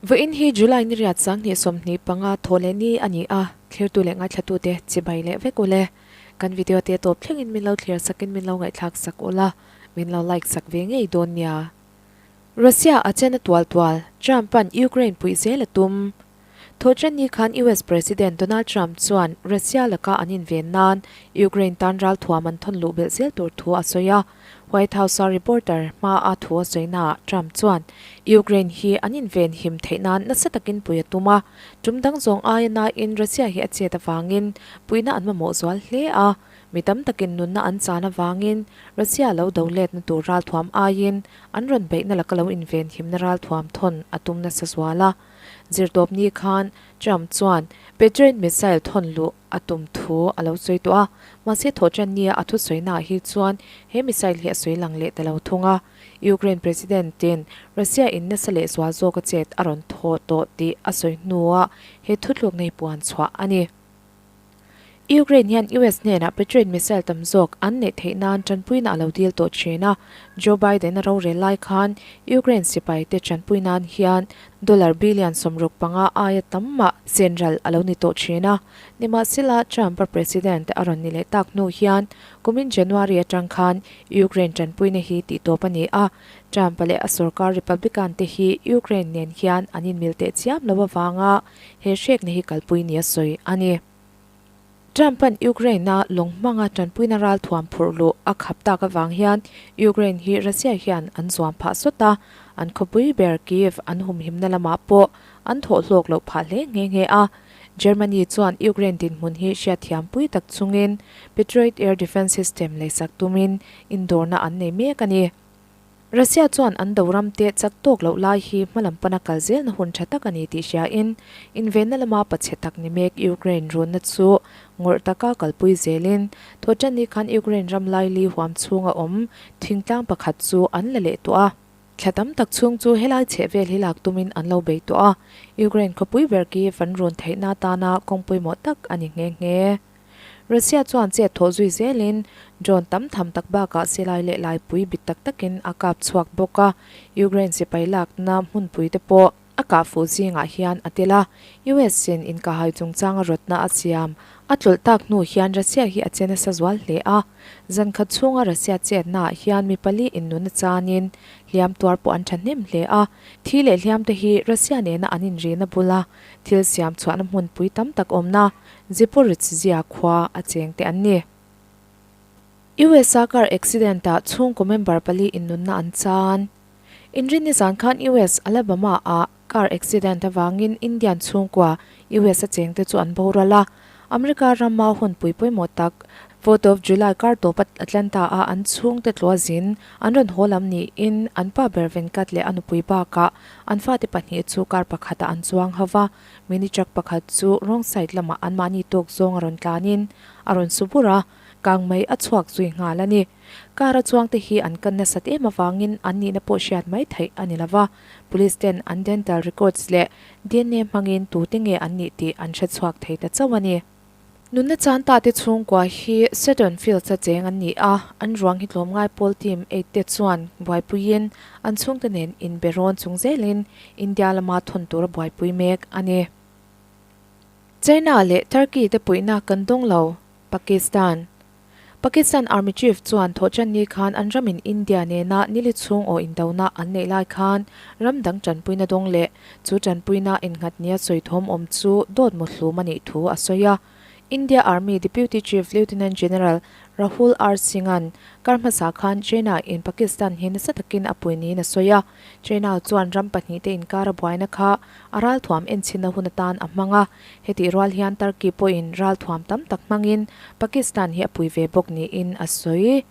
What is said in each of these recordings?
Vawiin hi July ni riat 2025 thawhlehni a ni a, thlirtu leh ngaithlatute chibai leh vek ule. Kan video te tawp thlengin min lo thlir sakin min lo ngaihthlak sak ula, min lo like sak ve ngei dawn nia. Russia a chen a tual tual, Trump-a'n Ukraine puih zel a tum. Thawhṭanni khan US President Donald Trump chuan Russia laka an inven nan Ukraine tan ralthuam an thawn luh belh zel tur thu a sawi a. White House-a reporter hmaa thu a sawinaah Trump chuan Ukraine hi an inven him theih nan nasa takin pui a tum a, tum dang zawng aia nain Russia hi a chet avangin puihna an mamawh zual hle a. Mi tam takin nunna an chan avangin Russia lo do letna tur ralthuam aiin an rawn beihna laka lo inven himna ralthuam thawn a tum nasa zual a. Zirtawpni khan Trump chuan Patriot missile thawn luh a tum thu a lo sawi tawh a, mahse thawhṭan nia a thusawinaah hi chuan he missile hi a sawi lang leh ta lo thung a. Ukraine President-in Russia in nasa leh zual zawka chet a rawn thawh tawh tih a sawi hnuah he thutlukna hi puan chhuah a ni. Ukraine hian US hnenah Patriot missile tam zawk an neih theih nan tanpuina a lo dil tawh thin a. Joe Biden a rorel lai khan Ukraine sipaite tanpui nan hian dollar billion 65 aia tam mah senral a lo ni tawh thin a. Nimahsela, Trump-a president a rawn ni leh tak hnu hian kumin January atang khan Ukraine tanpuina hi tihtawp a ni a. Trump-a leh a sorkar Republican te hi Ukraine nen hian an inmil teh chiam lo avanga He hrekna hi kalpui nia sawi a ni. Trump-a'n Ukraine-a lawng hmanga tanpuina ralthuam phurh luh a khap tak avang hian Ukraine hi Russia hian an zuam phah sawt a, an khawpui ber Kyiv an humhimna lamah pawh an thawh hlawk loh phah hle nghe nghe a. Germany chuan Ukraine dinhmun hi hriatthiampui tak chungin Patriot air defence system leisak tumin indawrna an nei mek a ni. Russia chuan an do ram te chak tawk loh lai hi hmalam pana kal zelna hun tha tak a ni tih hriain, invenna lama pachhe tak ni mek Ukraine runna chu ngawrh taka kalpui zelin, thawhṭanni khan Ukraine ram laili huam chhunga awm thingtlang pakhat chu an la leh tawh a. Thla tam tak chhung chu helai chhehvel hi lak tumin an lo bei tawh a, Ukraine khawpui ber Kyiv an run theihna atana kawng pawimawh tak a ni nghe nghe. Russia chuan chet thawh zui zelin drone tam tham tak bakah silai leh laipui bit tak takin a kap chhuak bawk a, Ukraine sipai lakna hmunpui te pawh a kah fuh zingah hian a tel a. US in inkahhai chungchanga rawtna a siam a tlawlh tak hnu hian Russia hi a che nasa zual hle a, zan khat chhunga Russia chetnaah hian mi pali innun a chanin hliam tuar pawh an thahnem hle a, thi leh hliam te hi Russia nena an inrina bula thil siam chhuahna hmunpui tam tak awmna Zaporizhzhia khua a cheng te an ni. US-a car accident-ah chhungkaw member pali innunna an chan. Inrinni zan khan US Alabama-ah car accident avangin Indian chhungkua US-a chengte chu an boral a. America rama hunpui pawimawh tak Fourth of July kar tawp Atlanta-a an chhungte tlua zin an rawn haw lam niin an pa ber Venkat leh a nupui bakah an fate pahnih chu car pakhatah an chuang ho va. Mini truck pakhat chu wrong side lamah anmahni tawk zawng a rawn tlanin a rawn su bur a, kang mai a chhuak zui nghal a ni. Car a chuangte hi an kan nasat em avangin an nihna pawh hriat mai theih a ni lo va, police ten an dental records leh dna hmangin tute nge an nih tih an hre chhuak thei ta chauh a ni. Nunna chan ta te chhungkua hi Seddon Fields a cheng an ni a, an ruang hi tlawmngai pawl team eight te chuan buaipuiin an chhungte nen inbe rawn chung zelin India lama thawn tura buaipui mek a ni. China leh Turkey te puihna kan dawng lo, Pakistan. Pakistan Army Chief chuan thawhṭanni khan an ramin India nena nili chhung aw indona an neih lai khan ram dang ṭanpuina dawng leh chu ṭanpuina innghat nia sawi thawm awm chu dawt muhlum a nih thu a sawi a. India Army Deputy Chief Lieutenant General Rahul R Singh-a'n kar hmasa khan China in Pakistan hi nasa takin a pui niin a sawi a. China chuan ram pahnihte inkara buaina kha a ralthuam enchhinna hun atan a hmang a. Hetih rual hian Turkey pawhin ralthuam tam tak hmangin Pakistan hi a pui ve bawk niin a sawi.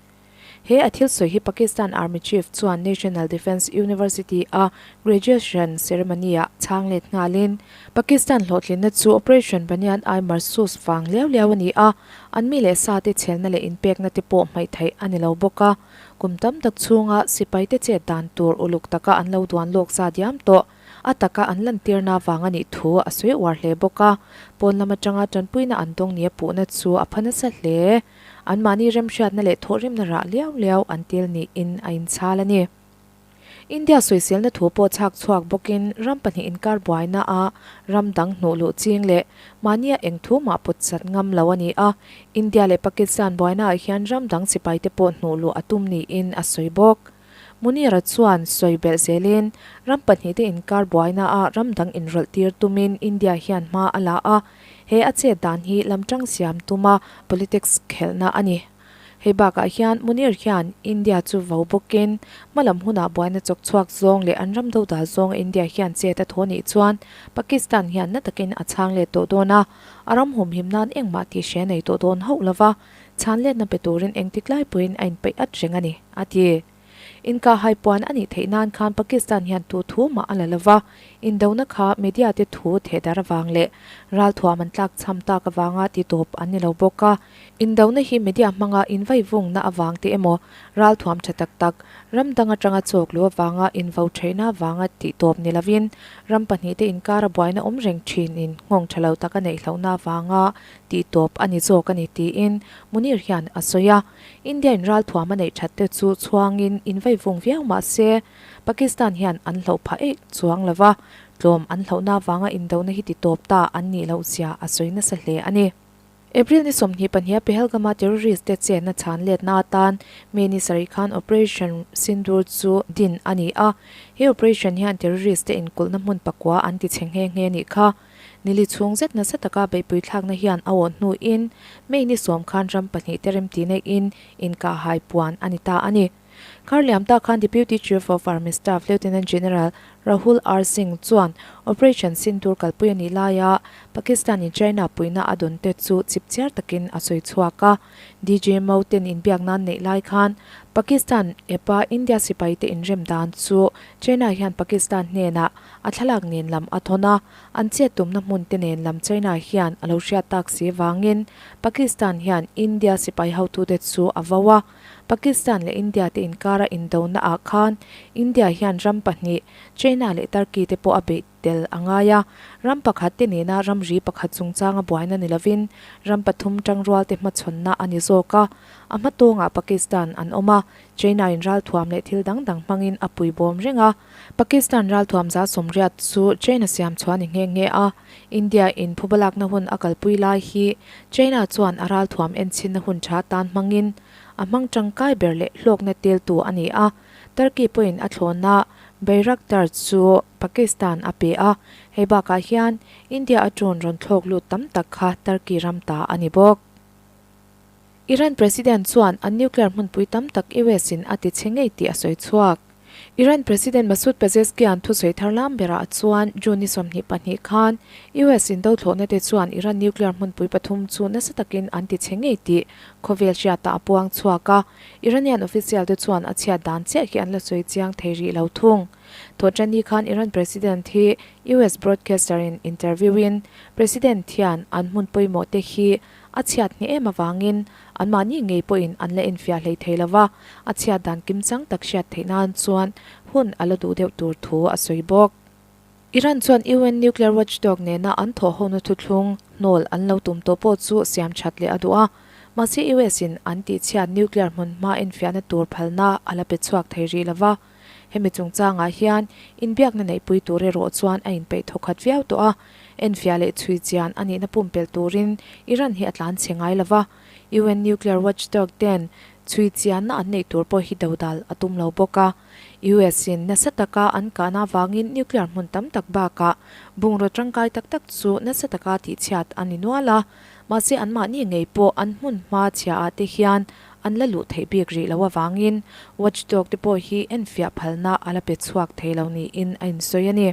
He a thil sawi hi Pakistan Army Chief chuan National Defence University-a graduation ceremony-ah chhang let nghalin, Pakistan hlawhtlinna chu Operation Banyan I Marsus vang liau liau a ni a, an mi leh sate chhelna leh inpekna te pawh hmaih theih a ni lo bawk a. Kum tam tak chhunga sipaite chet dan tur uluk taka an lo duan lawk za diam tawh. A taka an lantirna vang a nih thu a sawi uar hle bawk a, pawn lam atanga tanpuina an dawng nia puhna chu a pha nasa hle. Anmahni remhriatna leh thawhrimna rah liau liau an tel niin a inchhal a ni. India sawiselna thu pawh chhak chhuak bawkin ram pahnih inkar buaina ah ram dang hnuh luh ching leh mahnia eng thu mah pawt chat ngam lo a ni a, India leh Pakistan buaina ah hian ram dang sipai te pawh hnuh luh a tum niin a sawi bawk. Munira chuan sawi belh zelin ram pahnih te inkar buaina ah ram dang inrawlh tir tumin India hian hma a la a, he a chet dan hi lamtang siam tuma politics khelhna a ni. Hei bakah hian Munir hian India chu vo bawkin hmalam hunah buaina chawk chhuak zawng leh an ram dodal zawnga India hian chet a thaw nih chuan Pakistan hian na takin a chhang let tawh dawn a, a ram humhim nan engmah tih hre nei tawh dawn hauh lova chhan letna pe turin engtik lai pawhin a inpeih at reng a ni, a ti. Inkahhai puan a nih theih nan khan Pakistan hian tu thu mah a la lo va, indona kha media te thu thehdar avang leh ralthuam an tlakchham tak avanga titawp an ni lo bawk a. Indona hi media hmanga invaivungna avang te emaw, ralthuam tha tak tak, ram dang atanga chawk luh avanga invo theihna avanga tihtawp ni lovin, ram pahnihte inkara buaina awm reng thinin nghawng tha lo tak a neih hlauhna avanga tihtawp a ni zawk a ni tiin Munir hian a sawi a. India in ralthuam a neih that te chu chhuangin invaivung viau mah se, Pakistan hian an hlauh phah eih chuang lo va, tlawm an hlauhna avanga indona hi titawp ta an nih loh zia a sawi nasa hle a ni. April ni 22 a Pahalgam-a terrorist te chenna chhan letna atan May ni sarih khan Operation Sindoor chu din a ni a, he operation hian terrorist te inkulhna hmun pakua an ti chhe nghe nghe nih kha. Nili chhung zet nasa taka beihpui thlakna hian a awh hnuin May ni sawm khan ram pahnih te remti neihin inkahhai puan a ni ta a ni. Kar liam ta khan Deputy Chief of Army Staff Lieutenant General Rahul R Singh chuan Operation Sindoor kalpui a nih laia Pakistan in China puihna a dawn te chu chipchiar takin a sawi chhuak a. DGMO ten inbiak nan neih lai khan Pakistan epa India sipai te inrem dan chu China hian Pakistan hnenah a thlalak nen lam a thawn a, an chet tumna hmun te nen lam China hian a lo hriat tak si vangin Pakistan hian India sipai hotute chu a vo a. Pakistan leh India te inkara indona ah khan India hian ram pahnih, China leh Turkey te pawh a beih tel a ngai a. Ram pakhat te nena ramri pakhat chungchanga buaina ni lovin ram pathum tangrual te hmachhawnna a ni zawk a. A hmatawngah Pakistan an awm a, China in ralthuam leh thil dang dang hmangin a puibawm reng a. Pakistan ralthuam 80% chu China siam chhuah a ni nghe nghe a. India in phubalakna hun a kalpui lai hi China chuan a ralthuam enchinna hun tha tan hmangin a hmang tangkai ber leh hlawkna teltu a ni a. Turkey pawhin a thlawna Bayraktar chu Pakistan a pe a, hei bakah hian India a drone rawn thlawk lut tam tak kha Turkey ram ta a ni bawk. Iran President chuan an nuclear hmunpui tam tak US in a ti chhe ngei tih a sawi chhuak. Iran President Masoud Pezeshkian thusawi thar lam berah chuan June ni 22 khan US in dothlawhna te chuan Iran nuclear hmunpui pathum chu nasa takin an ti chhe ngei tih khawvel hriatah a puang chhuak a, Iranian official te chuan a chhiat dan chiah hi an la sawi chiang thei rih lo thung. Thawhṭanni khan Iran President hi US broadcaster in interview in President hian an hmun pawimawh te hi A chhiat hneh em avangin anmahni ngei pawhin an la enfiah hlei thei lo va, a chhiat dan kimchang tak hriat theih nan chuan hun a la duh deuh tur thu a sawi bawk. Iran chuan UN nuclear watchdog nena an thawhhona thuthlung hnawl an lo tum tawh pawh chu siam that leh a duh a, mahse US in an tihchhiat nuclear hmunhma enfiahna tur phalna a la pe chhuak thei rih lo va. Hemi chungchangah hian inbiakna neihpui tur erawh chuan a inpeih thawkhat viau tawh a, enfiah leh chhui chian a nihna pumpelh turin Iran hi a tlan chhe ngai lo va, UN nuclear watchdog ten chhui chianna an neih tur pawh hi dodal a tum lo bawk a. US in nasa taka an kahna avangin nuclear hmun tam tak bakah bungraw tangkai tak tak chu nasa taka tihchhiat a ni nual a, mahse anmahni ngei pawh an hmun hma chhiaah te hian an la luh theih bik rih loh avangin watchdog te pawh hi enfiah phalna a la pe chhuak thei lo niin a insawi a ni.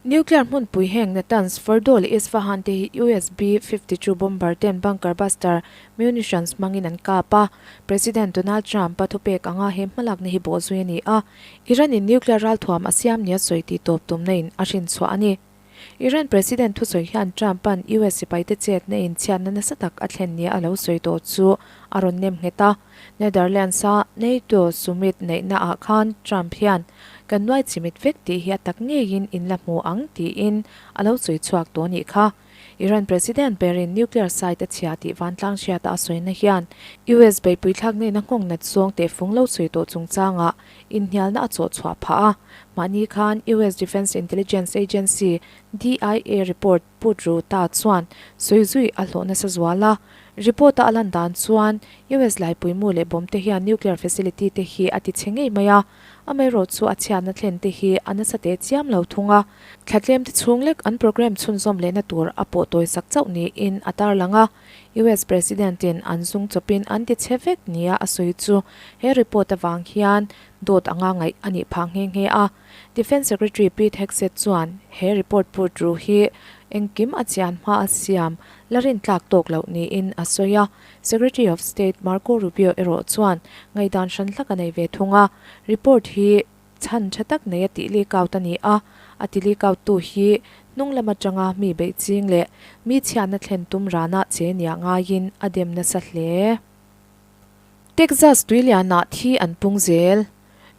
Nuclear hmunpui heng Natanz, Fordow leh Isfahan te hi US B-52 bomber ten bunker buster munitions hmangin an kap a, President Donald Trump-a thupek anga he hmalakna hi bawhzui a ni a, Iran-in nuclear ralthuam a siam nia sawi tih tawp tumna in a hrinchhuah a ni. Iran President thusawi hian Trump-a'n US sipaite chetna in chhiatna nasa tak a thlen nia a lo sawi tawh chu a rawn nem nghet a. Netherlands-a NATO summit neihnaah khan Trump hian kan nuai chimit vek tih hi a tak ngeiin in la hmu ang tiin a lo sawi chhuak tawh a nih kha. Iran President berin nuclear site a chhia tih vantlang hriata a sawina hian US beihpui thlak nena nghawng nat zawng tehfung lo sawi tawh chungchangah inhnialna a chawh chhuah phah a. Mahni khan US Defense Intelligence Agency, DIA, report put ru ta chuan sawi zui a hlawh nasa zual a. Report-a a lan dan chuan US laipui mu leh bomb te hian nuclear facility te hi a ti chhe ngei mai a. Amaherawh chu a chhiatna thlen te hi a nasa teh chiam lo thung a, thla tlem te chhung lek an program chhunzawm lehna tur a pawh tawi sak chauh niin a tarlang a. US President in an zung chawpin an ti chhe vek nia a sawi chu he report avang hian dawt anga ngaih a nih phah nghe nghe a. Defence Secretary Pete Hegseth chuan he report put ru hi engkim a chian hma a siam la rintlak tawk loh niin a sawi a. Secretary of State Marco Rubio erawh chuan ngaihdan hran hlak a nei ve thung a, report hi chhan tha tak nei a tih leak out a ni a, a ti leak out tu hi hnung lam atanga mi beih ching leh mi chhiatna thlen tum rana che nia ngaiin a dem nasa hle. Texas tuilianah thi an pung zel.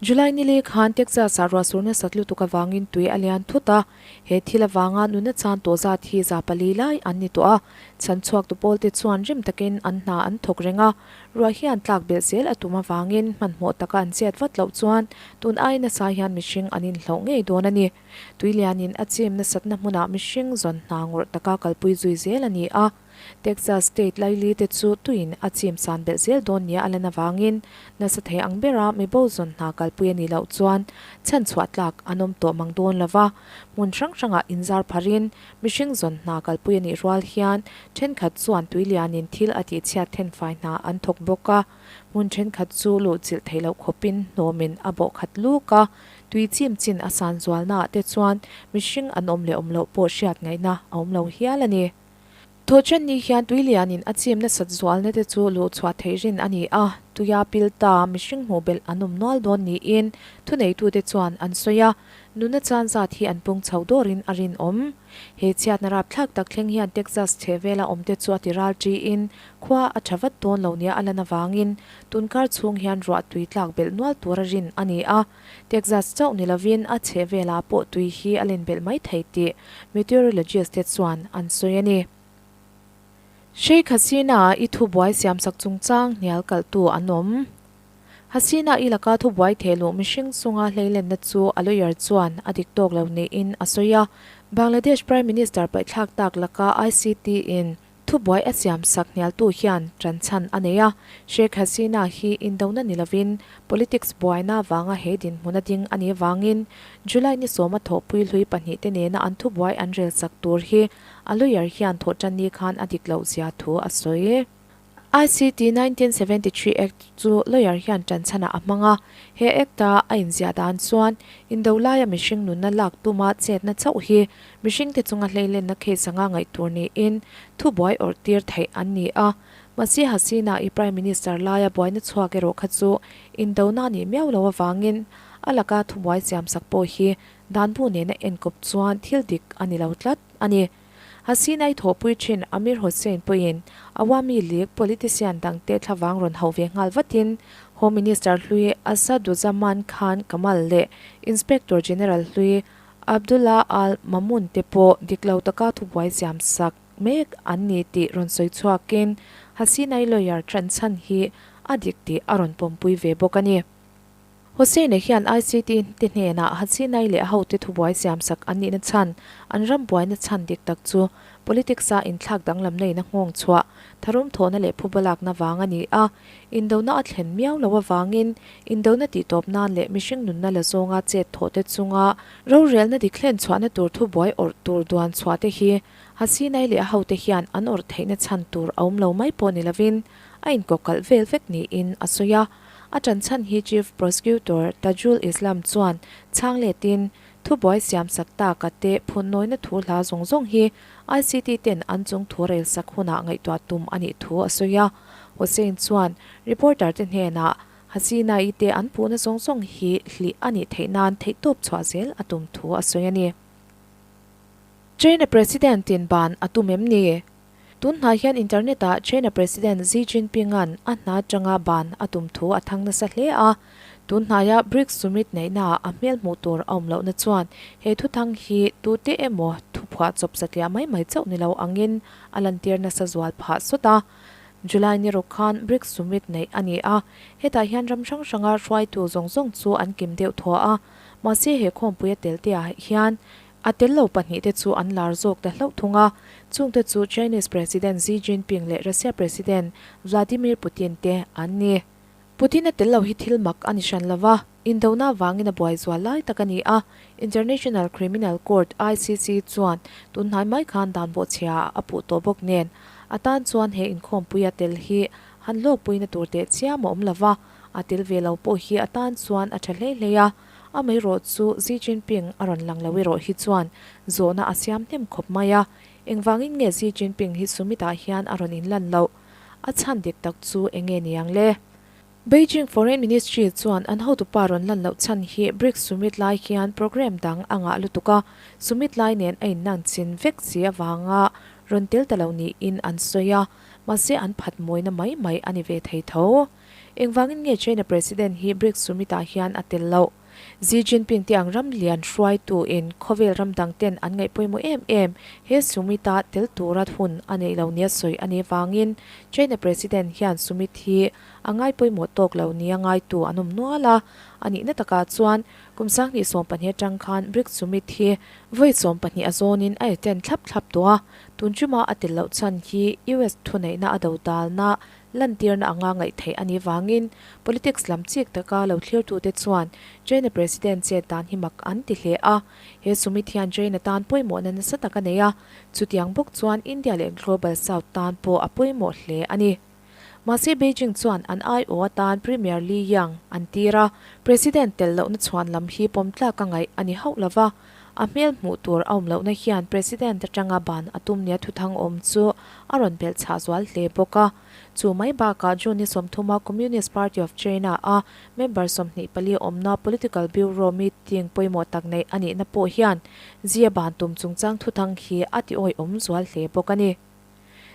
July ni leh khan Texas-ah ruahsur nasat lutuk avangin tui a lian thut a, he thil avanga nuna chan tawh zat hi 400 lai an ni tawh a. Chhan chhuaktu pawlte chuan rim takin an hna an thawk reng a, ruah hian tlak belh zel a tum avangin hmanhmawh taka an chet vat loh chuan tun ai nasa hian mihring an inhloh ngei dawn a ni. Tui lianin a chim nasatna hmunah mihring zawn hna ngawrh taka kalpui zui zel a ni a. Texas state laili te chu tuin a chim san belh zel dawn nia a lan avangin nasa thei ang bera mibo zawn hna kalpui a nih loh chuan chhanchhuah tlak an awm tawh mang dawn lo va. Hmun hrang hrangah inzar pharin mihring zawn hna kalpui a nih rual hian thenkhat chuan tui lianin thil a tihchhiat thenfai hna an thawk bawk a. Hmun thenkhat chu luhchilh theih loh khawpin hnawmin a bawh khat luk a, tui chim chin a san zualnaah te chuan mihring an awm leh awm loh pawh hriat ngaihna a awm lo hial a ni. Thawhṭanni hian tui lianin a chim nasat zualna te chu luh chhuah theih rin a ni a, tuia pil ta mihring hmuh belh an awm nual dawn niin thuneitute chuan an sawi a, nuna chan zat hi an pung chho dawrin a rinawm. He chhiatna rapthlak tak thleng hian Texas chhehvela awmte chu a ti ral ṭiin khua a ṭha vat dawn lo nia a lan avangin tunkar chhung hian ruah tui tlak belh nual tura rin a ni a. Texas chauh ni lovin a chhehvelah pawh tui hi a len belh mai thei tih meteorologist te chuan an sawi a ni. Sheikh Hasina i thubuai siamsak chungchang hnial kalhtu an awm. Hasina i laka thubuai thehluh mihring chunga hleilenna chu a lawyer chuan a dik tawk lo niin a sawi a. Bangladesh Prime Minister paihthlak tak laka ICT in Thubuai a siam sak hnialtu hian ṭanchhan a nei a, Sheikh Hasina hi indona ni lovin politics buaina vanga he dinhmun a ding a nih avangin July ni sawma thawhpui hlui pahnihte nena an thubuai an rel sak tur hi a lawyer hian thawhṭanni khan a dik loh zia thu a sawi. ICT 1973 Act chu lawyer hian ṭanchhanah a hmang a, he Act-a a inziah dan chuan indo laia mihring nunna lak tuma chetna chauh hi Mihringte chunga hleilenna case anga ngaih tur niin thubuai awrh tir theih an ni a. Mahse Hasina i Prime Minister laia buaina chhuak erawh kha chu indona a nih miau lo avangin a laka thubuai siamsak pawh hi danbu nena enkawp chuan thil dik a ni lo tlat a ni. Hasina i thawhpui thin Amir Hossain pawhin Awami League politician dangte thlavang rawn hauh ve nghal vatin Home Minister hlui Asaduzzaman Khan Kamal leh Inspector General hlui Abdullah Al Mamun te pawh dik lo taka thubuai siam sak mek an ni tih rawn sawi chhuakin Hasina-i lawyer ṭanchhan hi a dik tih a rawn pawmpui ve bawk a ni. Hossein-a hian ICT te hnenah Hasina-i leh a hote thubuai siam sak an nihna chhan, an ram buaina chhan dik tak chu politics-a inthlak danglamna in a nghawng chhuah, tharum thawhna leh phuba lakna vang a ni a. Indona a thlen miau lo avangin indona tihtawp nan leh mihring nunna la zawnga chet thawh te chunga rorelna dik hlen chhuahna tur thubuai awrh tur duan chhuah te hi Hasinai leh a hote hian an awrh theihna chhan tur a awm lo mai pawh ni lovin a inkawkalh vel vek niin a sawi a. A ṭanchhan hi Chief Prosecutor Tajul Islam chuan chhang letin Thubuai siamsak taka te phunnawina thu hla zawng zawng hi ICT ten an chung thu rel sak hunah ngaihtuah tum a nih thu a sawi a. Hossain chuan reporter te hnenah Hasina-i te an puhna zawng zawng hi hlih a nih theih nan theihtawp chhuah zel a tum thu a sawi a ni. China President in ban a tum em ni? Tun hnai hian internet ah China President Xi Jinping-a'n a hna atanga ban a tum thu a thang nasa hle a. Tun hnaia BRICS Summit neihnaah a hmel hmuh tur a awm lohna chuan he thuthang hi tute emaw thu phuah chawp satliah mai mai chauh ni lo angin a lantir nasa zual phah sawt a. July ni ruk khan BRICS Summit neih a ni a, hetah hian ram hrang hranga hruaitu zawng zawng chu an kim deuh thaw a, mahse he khawmpuia telteah hian a tel lo pahnihte chu an lar zawk ta hlauh thung a, chungte chu Chinese President Xi Jinping leh Russia President Vladimir Putin te an ni. Putin a tel lo hi thil mak a ni hran lo va, indona vangin a buai zual lai tak a ni a, International Criminal Court, ICC, chuan tun hnai mai khan dan bawhchhia a puh tawh bawk nen, a tan chuan he inkhawmpui a tel hi han hlawkpuina tur teh chiam a awm lo va, a tel ve lo pawh hi a tan chuan a tha hlei hlei a, amaherawh chu Xi Jinping a rawn lang lo erawh hi chuan zawhna a siam hnem khawp mai a, engvangin nge Xi Jinping hi summit-ah hian a rawn inlan loh? A chhan dik tak chu eng nge niang le? Beijing Foreign Ministry chuan an hotupa rawn lan loh chhan hi BRICS Summit lai hian programme dang a ngah lutuk a, Summit lai nen a innan chin vek si avanga rawn tel ta lo niin an sawi a, mahse an phat mawina mai mai a ni ve thei tho. Engvangin nge China President hi BRICS Summit-ah hian a tel loh? Xi Jinping te ang ram lian hruaitu in khawvel ram dang ten an ngaih pawimawh em em he Summit-a tel tura hun a neih lo nia sawi a nih vangin China President hian Summit hi a ngai pawimawh tawk lo nia ngaitu an awm nual a. A nihna takah chuan kum 2012 atang khan BRICS Summit hi vawi 12 a zawnin a attend thlap thlap tawh a, tun chuma a tel loh chhan hi US thuneihna a dodalna Lantirna anga ngaih theih a nih vangin politics lam chik taka lo thlirtute chuan China President chet dan hi mak an ti hle a. He summit hian China tan pawimawhna nasa tak a nei a, chutiang bawk chuan India leh Global South tan pawh a pawimawh hle a ni. Mahse Beijing chuan an aiawh atan Premier Li Yang an tir a, President tel lohna chhuan lam hi pawm tlak a ngaih a ni hauh lova, a hmel hmuh tur a awm lohna hian President atanga ban a tum nia thuthang awm chu a rawn belh chhah zual hle bawk a. Chu mai bakah June ni 30 a Communist Party of China a member 24 awmna Political Bureau meeting pawimawh tak neih a nihna pawh hian Xi a ban tum chungchang thuthang hi a ti awihawm zual hle bawk a ni.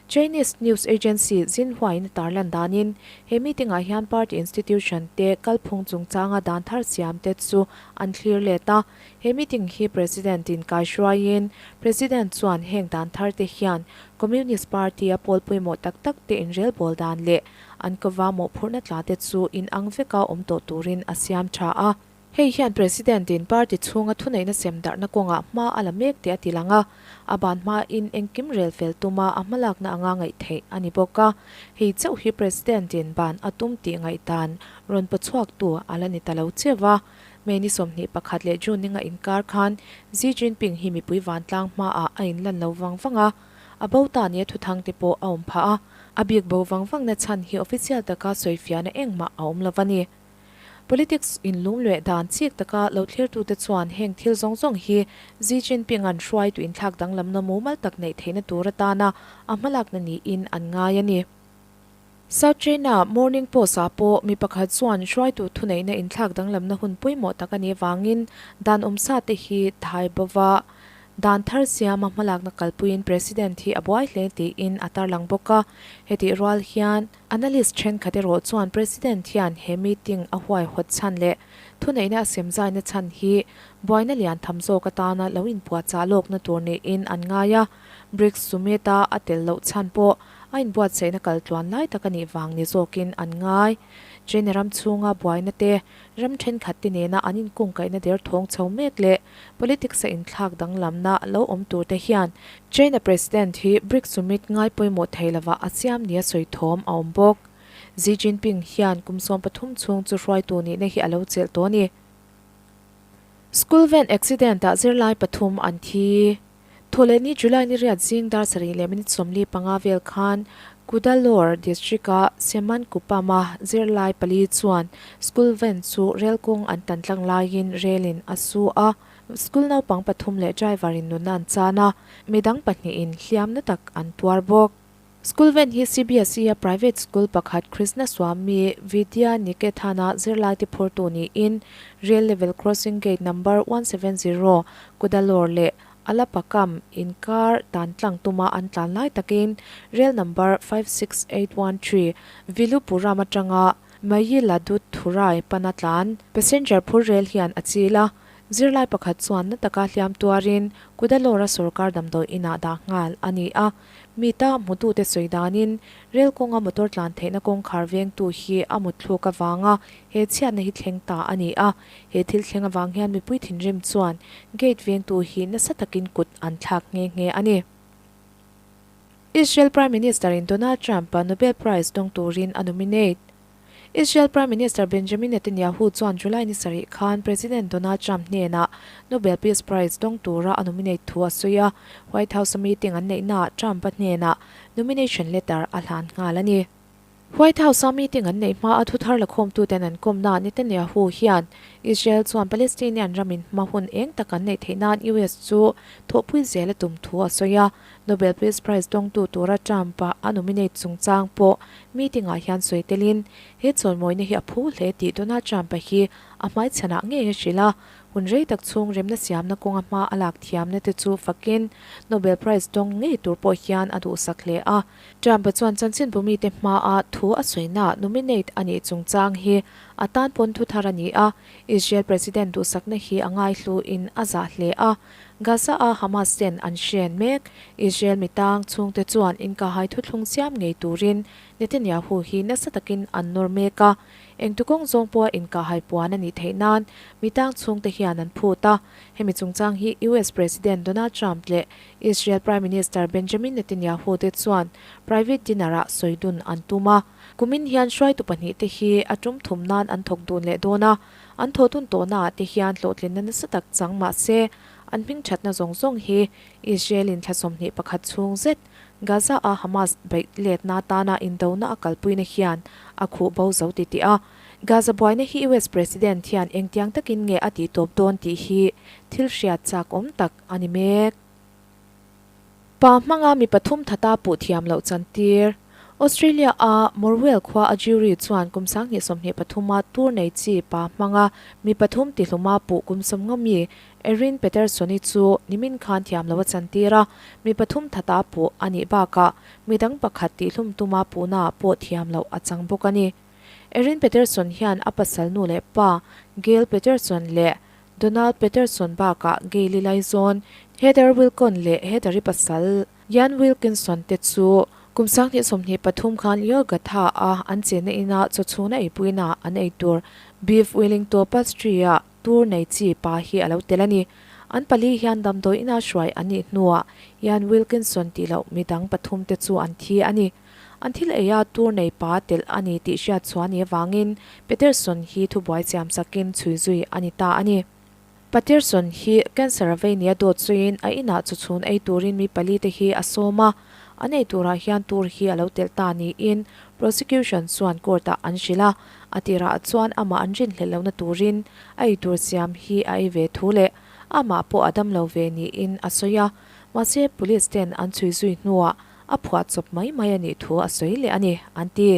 Chinese news agency Xinhua in a tarlan danin he meeting ah hian party institution te kalphung chungchanga dan thar siam te chu an thlir let a. He meeting hi President in kaihruaiin President chuan heng dan thar te hian Communist Party a pawl pawimawh tak tak te inrelbawl dan leh an kava mawhphurhna tla te chu inang veka awm tawh turin a siam tha a. Hei hian President in party chhunga thuneihna sem darhna kawngah hma a la mek tih a ti lang a, a ban hmain engkim rel fel tuma a hmalakna anga ngaih theih a ni bawk a. Hei chauh hi President in ban a tum tih ngaihdan rawn pawchhuaktu a la ni ta lo cheu a. May ni 21 leh June ninga inkar khan Xi Jinping hi mipui vantlang hmaah a inlan lo vang vang a, a bo ta nia thuthang te pawh a awm phah a. A bik bo vang vangna chhan hi official taka sawifiahna engmah a awm lo a ni. Politics inlunglueh dan chik taka lo thlirtute chuan heng thil zawng zawng hi Xi Jinping-a'n hruaitu inthlak danglamna mumal tak neih theihna tur atana a hmalakna niin an ngai a ni. South China Morning Post-ah pawh mi pakhat chuan hruaitu thuneihna inthlak danglamna hun pawimawh tak a nih avangin dan awmsa te hi thai bova dan thar siama hmalakna kalpuiin President hi a buai hle tiin a tarlang bawk a. Hetih rual hian Analyst thenkhat erawh chuan President hian he meeting a huaihawt chhan leh thuneihna a semzaina chhan hi buaina lian tham zawk atana lo inpuahchah lawkna tur niin an ngai a, BRICS Summit-a a tel loh chhan pawh a inbuatsaihna kal tluan lai tak a nih vang ni zawkin an ngai. China ram chhunga buaina te, ram thenkhat te nena an inkungkaihna derthawng chho mek leh politics-a inthlak danglamna lo awm tur te hian China President hi BRICS Summit ngai pawimawh thei lovah a siam nia sawi thawm a awm bawk. Xi Jinping hian kum 13 chhung chu hruaitu nihna hi a lo chelh tawh a ni. School van accident-ah zirlai pathum an thi. Thawhlehni July ni riat zing dar sarih leh minute 45 vel khan Kudalore district-a Semankuppam-a zirlai pali chuan school van chu rel kawng an tan tlang laiin relin a su a. School naupang pathum leh driver in nunna an chan a, midang pahnihin hliamna tak an tuar bawk. School van hi CBSE-a private school pakhat Krishna Swami Vidya Nikethan-a zirlaite phurtu niin rail level crossing gate number 170 Kudalore leh Alapakam inkar tan tlang tuma an tlan lai takin rail number 56813 Villupuram atanga Mayiladuthurai pana tlan passenger phur rel hian a chil a. Zirlai pakhat chuan na taka hliam tuarin Cuddalore-a sorkar damdawi inah dah nghal a ni a. Mita hmutute sawi danin rel kawnga motor tlan theihna kawngkhar vengtu hi a mutthluk avanga he chhiatna hi thleng ta a ni a. He thil thleng avang hian mipui thinrim chuan gate vengtu hi nasa takin kut an thlak nghe nghe a ni. Israel Prime Minister-in Donald Trump-a Nobel Prize dawng turin a nominate. Israel Prime Minister Benjamin Netanyahu chuan July ni sarih khan President Donald Trump hnenah Nobel Peace Prize dawng tura a nominate thu a sawi a, White House-a meeting an neihnaah Trump-a hnenah nomination letter a hlan nghal a ni. White House-a meeting an neih hmaa thuthar lakhawmtuten an kawmnaah Netanyahu hian Israel chuan Palestinian ramin hma hun eng tak an neih theih nan US chu thawhpui zel a tum thu a sawi a. Nobel Peace Prize dawngtu tura Trump-a a nominate chungchang pawh meeting-ah hian sawi telin he chawimawina hi a phu hle tih Donald Trump-a hi a hmaichhanah ngei a hrilh a. Hun rei tak chhung remna siamna kawnga hma a lak thiamna te chu fakin Nobel Prize dawng ngei tur pawh hian a duhsak hle a. Trump-a chuan chanchinbu mite hmaa thu a sawina nominate a nih chungchang hi a tan pawn thu thar a ni a, Israel President duhsakna hi a ngaihluin a zah hle a. Gaza-a Hamas ten an hren mek. Israel mitang chhungte chuan inkahhai thuthlung siam ngei turin Netanyahu hi nasa takin an nawr mek a. Engtu kawng zawng pawha inkahhai puan a nih theih nan mitang chhungte hian an phut a. Hemi chungchang hi US President Donald Trump leh Israel Prime Minister Benjamin Netanyahu te chuan private dinner-ah sawi dun an tum a. Kumin hian hruaitu pahnihte hi a tum thum nan an thawk dun leh dawn a, an thawh dun tawhnaah te hian hlawhtlinna nasa tak chang mah se, an hming thatna zawng zawng hi Israel-in thla 21 chhung zet Gaza-a Hamas beih letna atana indona a kalpuina hian a khuh bo zo ti tih a. Gaza buaina hi US President hian engtiang takin nge a tihtawp dawn tih hi thil hriat chak awm tak a ni mek. Pa hmanga mi pathum thata puh thiam loh chantir. Australia-a Morwell khua a jury chuan kum 2023 a tur nei chi pa hmanga mi pathum tihluma puh kum sawmngaw mi Erin Patterson-i chu nimin khan thiam loh a chantir a, mi pathum thata puh a nih bakah midang pakhat tihlum tuma puhnaah pawh thiam loh a chang bawk a ni. Erin Patterson hian a pasal nu leh pa Gail Patterson leh Donald Patterson bakah Gail-i laizawn Heather Wilcon leh Heather-i pasal Ian Wilkinson te chu kum 2023 khan Leogatha-a an chenna ina chawchhuna eipuina an ei tur Beef Wellington Pastry-a tur nei chi pa hi a lo tel a ni. An pali hian damdawi ina hruai an nih hnuah Ian Wilkinson tih loh midang pathum te chu an thi a ni. An thil eia tur nei pa telh a ni tih hriat chhuah a nih avangin Peterson hi thubuai siam sakin chhui zui a ni ta a ni. Paterson hi cancer a vei nia dawt zuiin a inah chu chhun ei turin mi pali te hi a sawm a, an ei turah hian tur hi a lo telh ta niin prosecution chuan court ah an hrilh a, a tirah chuan amah an rinhlelh lohna turin a ei tur siam hi a ei ve thu leh amah pawh a damlo ve niin a sawi a, mahse police ten an chhui zui hnuah a phuah chawp mai mai a nih thu a sawi leh a ni, an ti.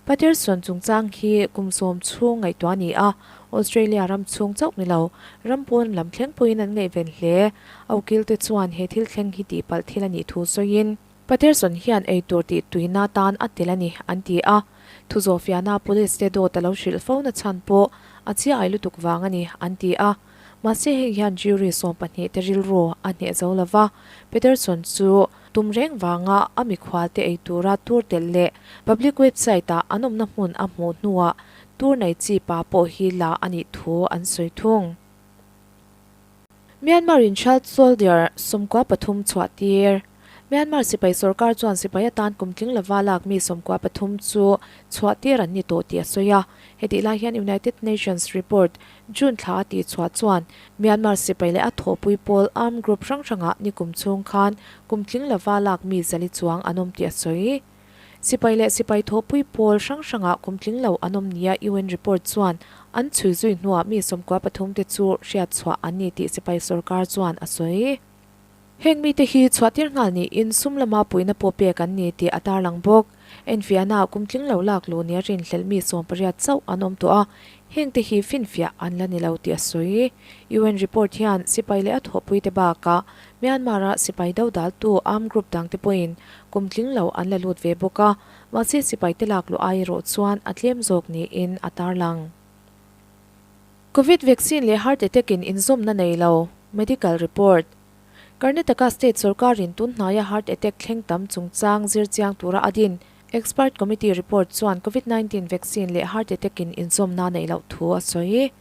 Paterson chungchang hi kum sawm chhung ngaihtuah a ni a, Australia ram chhung chauh ni lo, ram pawn lam thleng pawhin an ngaihven hle. A ukilte chuan he thil thleng hi tihpalh thil a nih thu sawiin, Paterson hian eitur tih tuina tan a tel a ni, an ti a. Thu zawhfiahna police te dawt a lo hrilh fo na chhan pawh a chiai lutuk vang a ni, an ti a. Mahse hei hian jury 12 te rilru a hneh zo lo va, Peterson chu tum reng vanga a mikhualte ei tura tur telh leh public website-ah an awmna hmun a hmuh hnuah tur nei chi pa pawh hi la a nih thu an sawi thung. Myanmar in child soldier 13 chhuah tir. Myanmar sipai sorkar chuan sipai atan kum tling lova lak mi 13 chu chhuah tir an ni tawh tih a sawi a. Hetih lai hian United Nations report June thla a tih chhuah chuan Myanmar sipai leh a thawhpui pawl armed group hrang hrangah ni kum chhung khan kum tling lova lak mi zali chuang an awm tih a sawi. Sipai leh sipai thawhpui pawl hrang hrangah kum tling lo an awm nia UN report chuan an chhui zui hnuah mi 13 te chu hriat chhuah an ni tih sipai sorkar chuan a sawi. Heng mite hi chhuahtir nghal niin sum lama puihna pawh pek an ni tih a tarlang bawk. Enfiahnaah kum tling lo lak luh nia rinhlelh mi 18 chauh an awm tawh a, hengte hi finfiah an la ni lo tih a sawi. UN report hian sipai leh a thawhpuite bakah Myanmar-a sipai dodaltu armed group dangte pawhin kum tling lo an la lut ve bawk a, mahse sipaite lak luh ai erawh chuan a tlem zawk niin a tarlang. Covid vaccine leh heart attack in inzawmna nei lo, Medical report. Karnataka state sorkarin tun hnaia heart attack thleng tam chungchang zir chiang tura a din Expert Committee report chuan Covid 19 vaccine leh heart attack in inzawmna neih loh thu a sawi.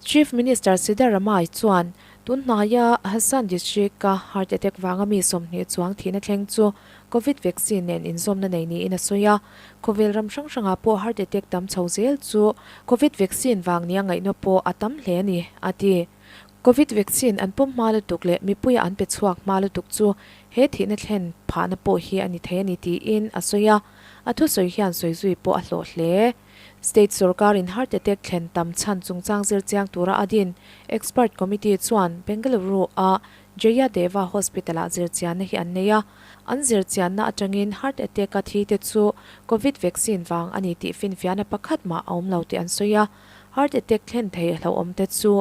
Chief Minister Siddaramaiah chuan tun hnaia Hassan district-a heart attack vanga mi 20 chuang thihna thleng chu Covid vaccine nen inzawmna nei niin a sawi a. Khawvel ram hrang hrangah pawh heart attack tam chho zel chu Covid vaccine vang nia ngaihna pawh a tam hle a ni, a ti. Covid vaccine an pawm hma lutuk leh mipuia an pe chhuak hma lutuk chu he thihna thlen phahna pawh hi a ni thei a ni tiin a sawi a, a thusawi hian sawi zui pawh a hlawh hle. State sorkarin heart attack thlen tam chhan chungchang zir chiang tura a din Expert Committee chuan Bengaluru-a Jayadeva Hospital-ah zirchianna hi an nei a, an zirchianna atangin heart attack-a thite chu Covid vaccine vang a ni tih finfiahna pakhat mah a awm lo tih an sawi a. Heart attack thlen thei hlauhawmte chu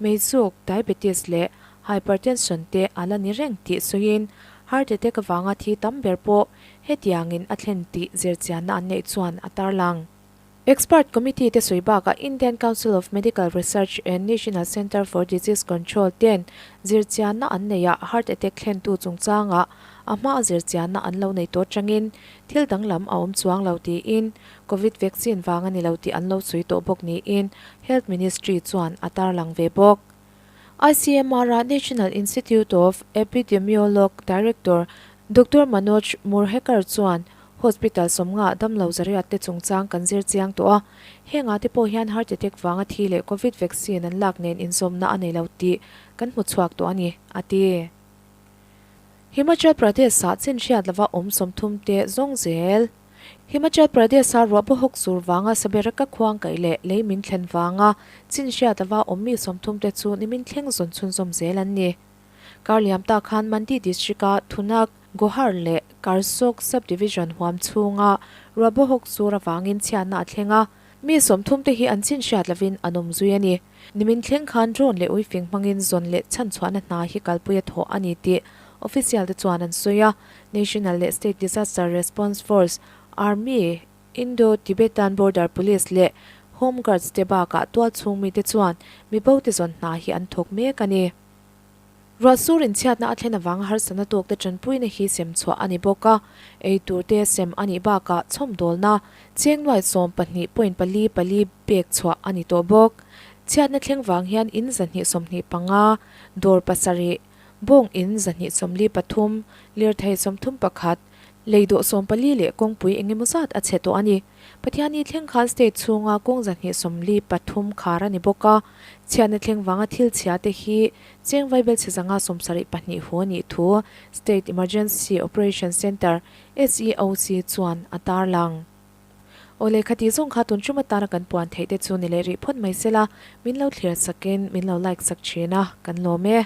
meizuk, diabetes leh hypertension te a la ni reng tih sawiin heart attack avanga thi tam ber pawh hetiangin a thlen tih zirchianna an neih chuan a tarlang. Expert Committee te sawi bakah Indian Council of Medical Research and National Centre for Disease Control ten zirchianna an neihah heart attack thlentu chungchangah a hmaa zirchianna an lo nei tawh atangin thil danglam a awm chuang lo tiin Covid vaccine vang a ni lo tih an lo sawi tawh bawk niin Health Ministry chuan a tarlang ve bawk. ICMR-a National Institute of Epidemiolog Director Doctor Manoj Murhekar chuan hospital sawmnga damlo zariat te chungchang kan zir chiang tawh a, hengah te pawh hian heart attack vanga thi leh Covid vaccine an lak nen inzawmna a nei lo tih kan hmu chhuak tawh a ni, a ti. Himachal Pradesh-ah chin hriat lova awm 30 te zawng zel. Himachal Pradesh-a ruah bawhawk zur vanga Sabereka khuang kaih leh lei min thlen vanga chin hriat lova awm mi 30 te chu nimin thleng zawn chhunzawm zel an ni. Kar liam ta khan Mandi District-a Thunak, Gohar leh Karsog Sub-Division huam chhunga ruah bawhawk zur avangin chhiatna a thleng a, mi 30 te hi an chin hriat lovin an awm zui a ni. Nimin thleng khan drone leh uifing hmangin zawn leh chhanchhuahna hna hi kalpui a thawh a ni tih official te chuan an sawi a. National leh State Disaster Response Force, Army, Indo-Tibetan Border Police leh Home Guards te bakah tualchhung mite chuan mibo te zawn hna hi an thawk mek a ni. Ruah sur inchhiatna a thlen avanga harsatna tawkte tanpuina hi sem chhuah a ni bawk a, ei turte sem a nih bakah chhawmdawlna cheng nuai 12 point pali pali pek chhuah a ni tawh bawk. Chhiatna thleng vang hian in 225, dawr pasarih, bawng in 243, lirthei 31, Lei dawh 14 leh kawngpui eng emaw zat a chhe tawh a ni. Pathianni thleng khan state chhunga kawng 243 khar a ni bawk a. Chhiatna thleng vanga thil chhia te hi cheng vaibelchhe 172 hu a nih thu State Emergency Operation Centre, SEOC, chuan a tarlang. Aw lehkha tih zawng kha tun tum atana kan puan theih te chu ni leh rih phawt mai sela, min lo thlir sakin min lo like sak thin a, kan lawm e.